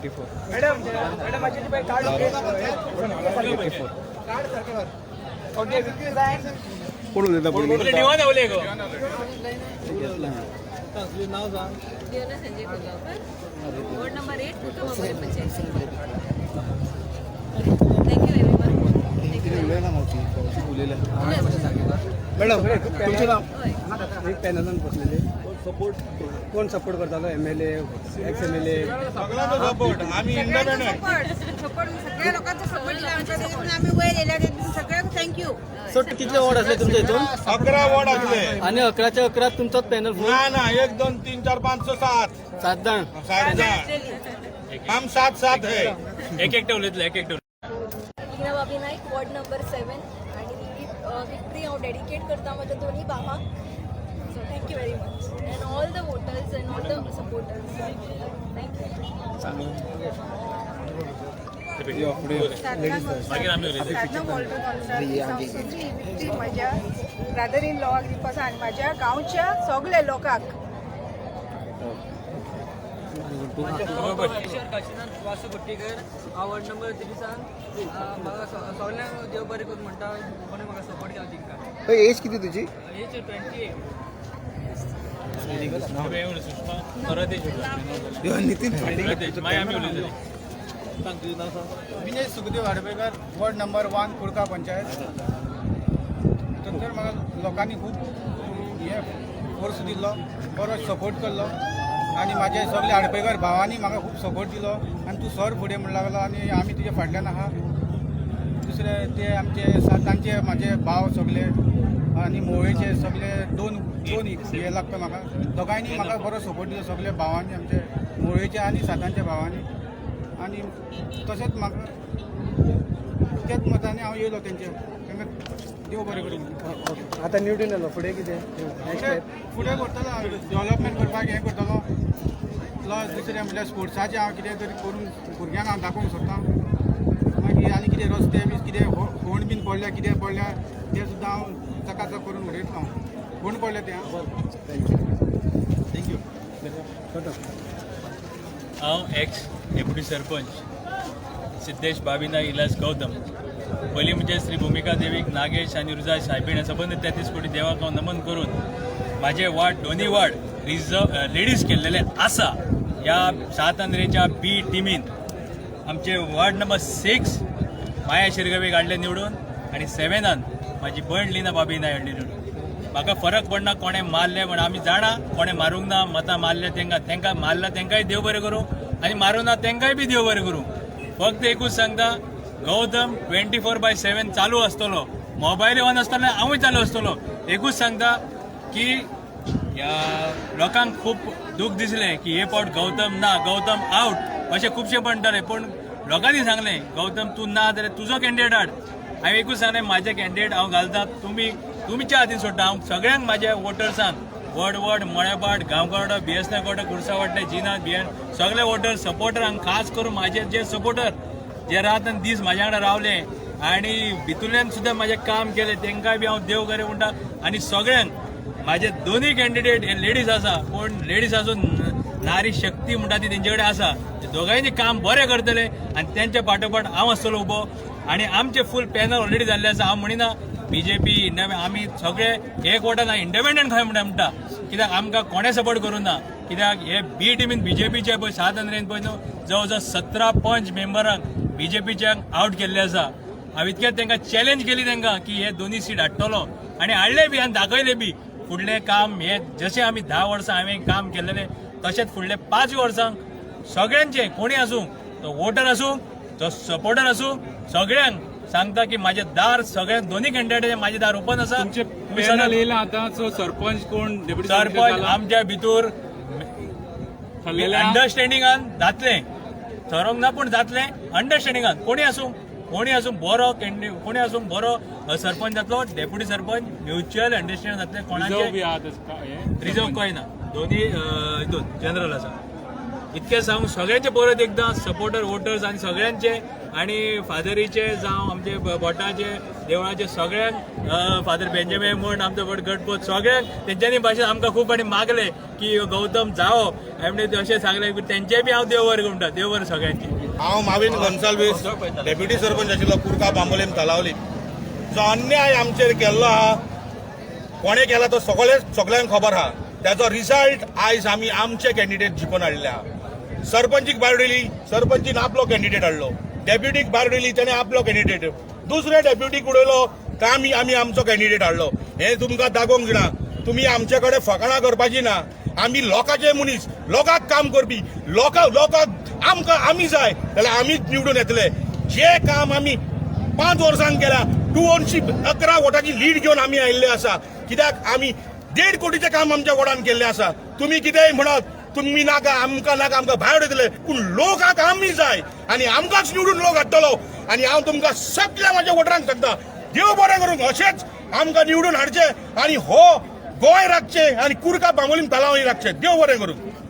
84. Madam madam, card. 84. Okay. कोण उलयता पयलीं? Leona Sanjay Kulgaonkar, ward number 8, Kutumabari panchayat. Thank you everyone. Thank you. Madam, तुमचें नाव? हय. एक पॅनलान बसलेले सपोर्ट, कोण सपोर्ट करतालो? MLA, ex MLA? सगळ्यांचो सपोर्ट, आम्ही इंडिपेंडंट. सपोर्ट सपोर्ट, सगळ्या लोकांचा सपोर्ट दिला आमच्या. त्याच्यातून आम्ही वयर येयल्या, त्यातून सगळ्यांक thank you. सो कितले वॉर्ड असले तुमच्या हितून? 11 वॉर्ड असले. आणि 11च्या 11 तुमचोच पॅनल फुल? ना ना, 1, 2, 3, 4, 5, 6, 7. सात जाण. 7 जण, हम सात सात है. एक एकटे उलयतले, एक एकटे. लीना बाबी नाईक, वॉर्ड नंबर 7 आणि ही विक्ट्री हांव डेडिकेट करता म्हज्या दोन्ही भावांक. So thank you very much and all the voters and all the supporters. Thank you. मागीर आमी उलयतले. साधना वॉल्टर gonzalez. ही विक्ट्री म्हज्या ब्रदर इन लॉ दिवपा आनी म्हाज्या गांवच्या सगल्या लोकांक. ईश्वर काशीनाथ वासू गुट्टीकर, हांव वॉर्ड नंबर 3सान. म्हाका सगल्यांक देव बरें करूं म्हणटा, कोणें म्हाका सपोर्ट केला तेंकां. एज किती तुजी? एज 28. सुषमा परत. नितीन. मागीर आमी उलयतले. विनय सुखदेव हाडपेकर, वॉर्ड नंबर 1, कुडका पंचायत. तर म्हाका लोकांनी खूब हे फोर्स दिल्लो, बरो सपोर्ट केल्लो आनी म्हाजे सगळे हाडपेकर भावांनी म्हाका खूब सपोर्ट दिलो आनी तूं सर फुडें म्हण लागलो आनी आमी तुज्या फाटल्यान आहा. दुसरे ते आमचे तांचे म्हाजे भाव सगळे आनी मोळेचे सगळे दोन दोन हे लागता म्हाका. दोगांयनी म्हाका बरो सपोर्ट दिलो, सगळे भावांनी, आमचे मोळेचे आनी सातांच्या भावांनी. आनी तशेंच म्हाका त्याच मतांनी हांव येयलो तेंचे. तेंकां देव बरें करूं. आता निवडून आलो, फुडें कितें नेक्स्ट स्टेप? फुडें करतलो हांव डेवलपमेंट करपाक हें करतलो. प्लस दुसरें म्हळ्यार स्पोर्ट्साचें हांव कितें तरी करून भुरग्यांक हांव दाखोवंक सोदतां. मागीर आनी कितें रस्ते बी कितें फोंड बीन पडल्या, कितें पडल्या, तें सुद्दां हांव चकाचक करून उडयतलो. हांव फोंड पडल्या तें. Thank you. हांव एक्स डेप्युटी सरपंच सिद्धेश बाबिना इलास गौतम. पयलीं म्हणजे श्री भुमिका देवीक, नागेश आनी रुजा सायबीण, सबंद 33 कोटी देवाक हांव नमन करून म्हाजे वार्ड, दोन्ही वार्ड रिजर्व लेडीज केल्लेले आसा. ह्या सात आंद्रेच्या बी टिमीन आमचे वॉर्ड नंबर 6 माया शिरगवे काडले निवडून आनी 7आन म्हाजी भयण लिना बाबी नाय हाडली निवडून. म्हाका फरक पडना कोणें मारलें म्हण. आमी जाणा कोणें मारूंक ना. मतां मारले तेंकां, तेंकां मारला तेंकांय देव बरें करूं आनी मारूं ना तेंकांय बी देव बरें करूं. फक्त एकूच सांगता, गौतम 24/7 चालू आसतलो. मोबायल ऑन आसतलो, हांवूय चालू आसतलो. एकूच सांगता की ह्या लोकांक खूब दूख दिसलें की हे फावट गौतम ना, गौतम आवट अशें खुबशे म्हणटाले. पूण लोकांनी सांगलें, गौतम तूं ना जाल्यार तुजो कॅन्डिडेट हाड. हांवें एकूच सांगलें, म्हाजे कॅन्डिडेट हांव घालता, तुमी तुमच्या हातीन सोडटा हांव. सगळ्यांक म्हाज्या वोटर्सांक, वड वड, मळेभाट, गांवकवाडो, बिएसनाकोटो, कुर्सावाड्डे, जिना बिएन सगळे वोटर सपोर्टरांक, खास करून म्हाजे जे सपोर्टर जे रात आनी दीस म्हाज्या वांगडा रावले आनी भितूरल्यान सुद्दां म्हाजें काम केलें, तेंकांय बी हांव देव बरें म्हणटा. आनी सगळ्यांक म्हाजे दोनूय कॅन्डिडेट हे लेडीज आसा, पूण लेडीज आसून नारी शक्ती म्हणटा ती तेंचे कडेन आसा. ते दोगांयनी काम बरें करतले आनी तेंच्या फाटोफाट हांव आसतलो उबो. आनी आमचे फूल पॅनल ऑलरेडी जाल्ले आसा. हांव म्हणिना बीजेपी, आमी सगळे एक वटान इंडिपेंडंट खंय म्हणटा, कित्याक आमकां कोणें सपोर्ट करूं ना. कित्याक हे बी टिमीन बीजेपीचे पळय सात आंद्रेन पळय न्हू, जवळ जवळ 17 पंच मेंबरांक बीजेपीच्या आवट केल्ले आसा. हांव इतक्यात तांकां चॅलेंज केली तांकां की हे दोन्ही सीट हाडटलो आनी हाडले बी आनी दाखयले बी. फुडलें काम हे जशें आमी 10 वर्सां हांवें काम केल्लेलें, तशेंच फुडले 5 वर्सांक सगळ्यांचे, कोणी आसूं, तो वोटर आसूं, तो सपोर्टर आसूं, सगळ्यांक सांगता की माझे दार सगळ्यांक, दोन्ही कॅन्डिडेटाचे माझे दार ओपन आसा. तुमचे तुमी पॅनल येयला आतां, सो सरपंच कोण, डेप्युटी सरपंच आमच्या भितर ठरलेले आहा? अंडरस्टँडिंगान जातलें. थरोवंक ना पूण जातलें अंडरस्टँडिंगान. कोणी आसूं, कोणी आसूं बरो कॅन्डिडेट, कोणी आसूं बरो सरपंच जातलो, डेप्युटी सरपंच, म्युच्युअल अंडरस्टँडिंग जातलें. रिजर्व बी कोणाचे आहा तशें काय हें? रिजर्व काय ना, दोन्ही हितून जनरल आसा. इतकें सांगून सगळ्यांचे परत एकदां सपोर्टर वोटर्स आनी सगळ्यांचे आनी फादरीचे जावं आमचे बोटाचे देवळाचे सगळ्यांक, फादर बेंजामीन म्हण आमचो व्हड गणपत, सगळ्यांक तेंच्यांनी भाशेन आमकां खूब आनी मागले की गौतम जावो आनी अशें सांगलें की तेंचें बी हांव देव बरें म्हणटा. देव बरें सगळ्यांचें. हांव माविन गोन्साल्वीस, डेप्युटी सरपंच आशिल्लो कुरका, बांबोलीम, तलावली. जो अन्याय आमचेर केल्लो आहा, कोणें केला तो सगळे सगळ्यांक खबर आहा. त्याचो रिजल्ट आयज आमी आमचे कॅन्डिडेट जिखून हाडले आहा. सरपंचीक भायर उडयली, सरपंचीन आपलो कॅन्डिडेट हाडलो. डेप्युटीक भायर उडयली, तेणें आपलो कॅन्डिडेट, दुसऱ्या डेप्युटीक उडयलो काय आमी आमचो कॅन्डिडेट हाडलो. हें तुमकां दाखोवंक जाणा, तुमी आमचे कडेन फकाणां करपाची ना. आमी लोकांचे मनीस, लोकांक काम करपी. लोकांक आमकां आमी जाय जाल्यार आमीच निवडून येतले. जे काम आमी 5 वर्सांक केल्या, 211 वोटाची लीड घेवन आमी आयिल्ले आसा. कित्याक आमी 1.5 कोटीचें काम आमच्या वॉर्डान केल्लें आसा. तुमी कितेंय म्हणत, तुमी नाका, आमकां नाका, आमकां भायर उडयतले, पूण लोकांक आमी जाय आनी आमकांच निवडून लोक हाडटलो. आनी हांव तुमकां सगल्या म्हाज्या वोटरांक सांगता, देव बरें करूंक, अशेंच आमकां निवडून हाडचें आनी हो गोंय राखचें आनी कुरका, बांबोलीम, तलावली राखचें. देव बरें करूं.